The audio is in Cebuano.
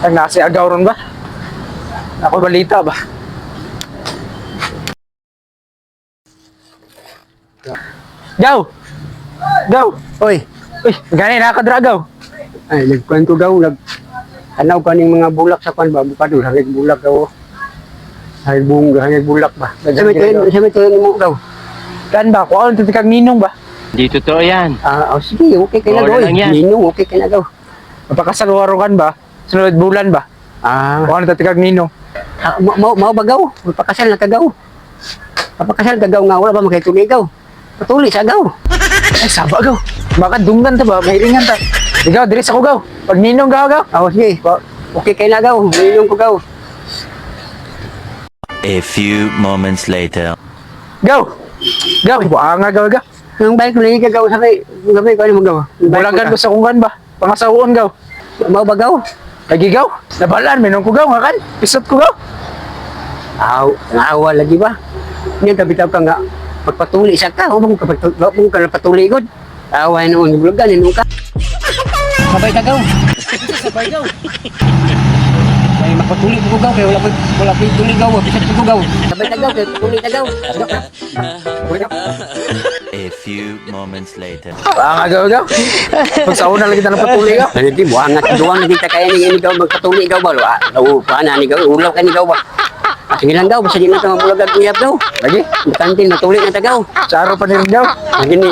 Ang nasa agaw ron ba? Ako balita ba? Gaw! Gaw! Oy, Uy, gani nakadragaw. Ay nagkuan ko gaw, nag tanaw ka ning mga bulak sa kuan ba, bukado hangig bulak gaw. Hangig bunga, hangig bulak ba. Sa may tuyo nimo gaw. Kan ba? Kuha ang kag ninong ba? Hindi totoo yan. Ah, oh, sige, okay kay na Oo gaw. na lang yan. Ninong, okay kay na gaw. Mapakasalwaro kan ba? Sunod bulan ba? Ah, Kuha ang kag ninong. ah mao mao ba gaw? Magpakasal na ka gaw. Papakasal ka gaw nga wala ba makituli gaw. Patuli sa gaw. Ay, saba gaw. Baka dunggan ta ba? Mahiringan ta. Ikaw, diri sa ko gaw. Pag ninong gaw gaw. Ah, oh, sige. Okay kay na gaw. Ninong ko gaw. A few moments later. Gaw! Gaw, buanga gaw gaw. Nang balik ko lagi ka gaw sabay, sabay ko ano mo gaw. Bulagan ko sa kunggan ba? Pangasawoon gaw. Mao ba gaw? Lagi gaw. Nabalaan, minong ko gaw nga kan. Pisot ko gaw. Aw, awa lagi ba? Niya kabitaw ka nga pagpatuli sa ka, huwag mo ka patuli gud. Awa noon bulagan noon ka. Sabay ka gaw. Sabay gaw. May mapatuli ko gaw kay wala ko tuli gaw, bisag ko gaw. Sabay ka gaw kay patuli ka gaw. A few moments later. Buanga gaw gaw. Pagsaon na lagi ta ng patuli gaw. Lagi buangat duwang lagi ta kaya ni gaw magpatuli gaw ba? Wa pa na ni gaw, ulaw ka ni gaw ba? Ah, sige lang gaw, basta di na ta mabulagag uyab gaw. Lagi. Importante matuli na ta gaw. Charo pa ni rin gaw. Lagi ni.